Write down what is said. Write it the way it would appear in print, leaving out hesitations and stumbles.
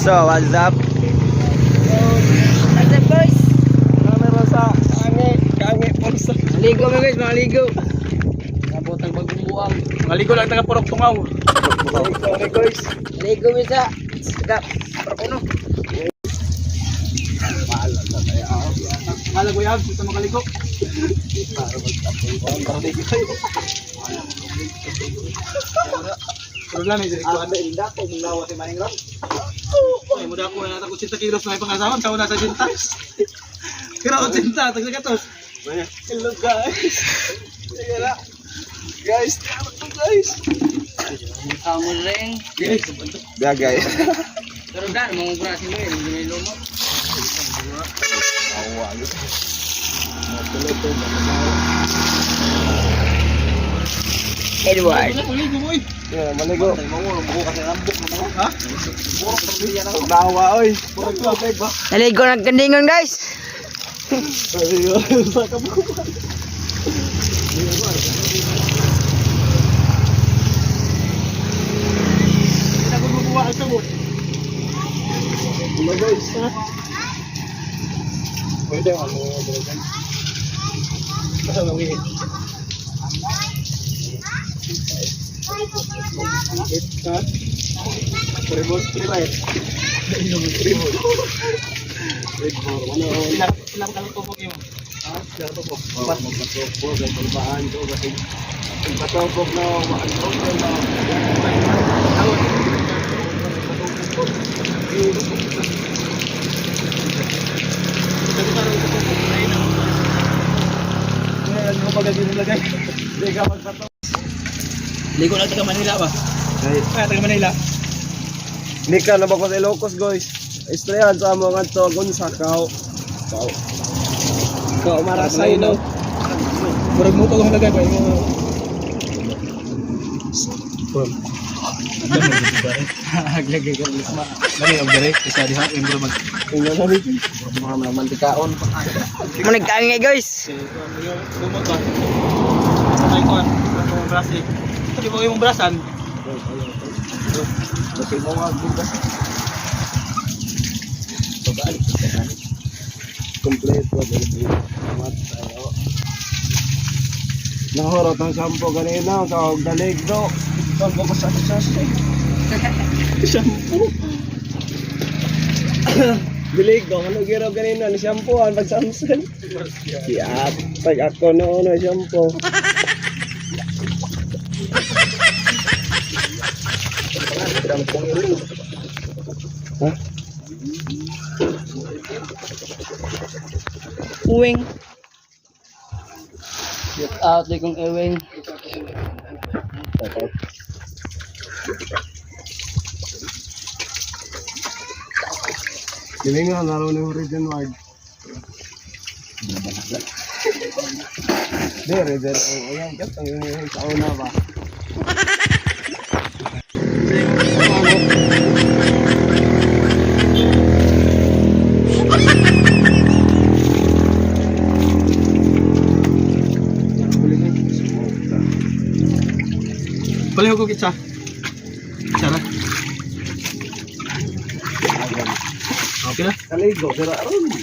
So, what's up? What's up, guys? Meron sa Kaangi, Kaangi Pulsa. Maligo mo, guys, mga ligo. Abot ang bagong buwang. Maligo lang taga Purok Tungaw. Sorry, guys. Maligo mo sa taga Parakuno. Malag uyab sa makaligo. Pero lang eh, Ah, inda ko mulawa si Maning Ram. Ay, muda ko na ako 80 kilos na ipangasawan, sa una sa 80. Pero 80, tagsa katos. Hello, guys. Sige na. Guys, tama to, guys. Amo rin. Yeah, guys. Pero dan mga grasi mo yun, hindi lumot. Awa, guys. Edward. Maligo mo eh. Yeah, maligo. Ha? Nawa, oy. Purok ba? Naligo ng kandingon, guys. Maligo. Baka mo. Pinagbubuwa ang sabon. Hello, guys. Pwede ano guys. Basta mawihit. Ha? Remote, remote. Remote. Remote. Ano? Ilang kalong tupok yun? Ha? Ilang tupok? Magpatupok, kay palbaan ko kasi pagpatupok na maano na. Ngayon, mo pag mo lagay. Hindi ka magpatupok. Ligo lang taga Manila ba? Ay, Ay, taga Manila. Hindi ka na ba sa Ilocos, guys? Istoryahan sa amo nga to, kung sa kao. Kao. Kao marasay, no? Murag mo tulong lagay ba? Yung Aglagay ka lisma. Lagi ang dere, isa diha yung murag mag Tingnan na rin. Mga mamantikaon. Mo nagkaangay, guys. Lumot ba? Sa tayo kuan, ang brass eh. Di ba yung brasan? Kasi mo nga bukas. Babalik. Kompleto. Salamat tayo. Nahurot ang shampoo kanina. Tawag dalig do. Tawag ko sa sasay. Shampoo. Dilig do. Ano giro kanina? Ni shampoo. Ang pagsamsan. Siap. Pag ako noon na shampoo. Ha? Uwing. Get out di kong uwing. Dili nga, laro ni Horizon Ward. Dere, dere, ang ayaw kat, ang inihin sa una ba? Baliho ko kitsa. Sara. Okay na. Kaligo, pero aron.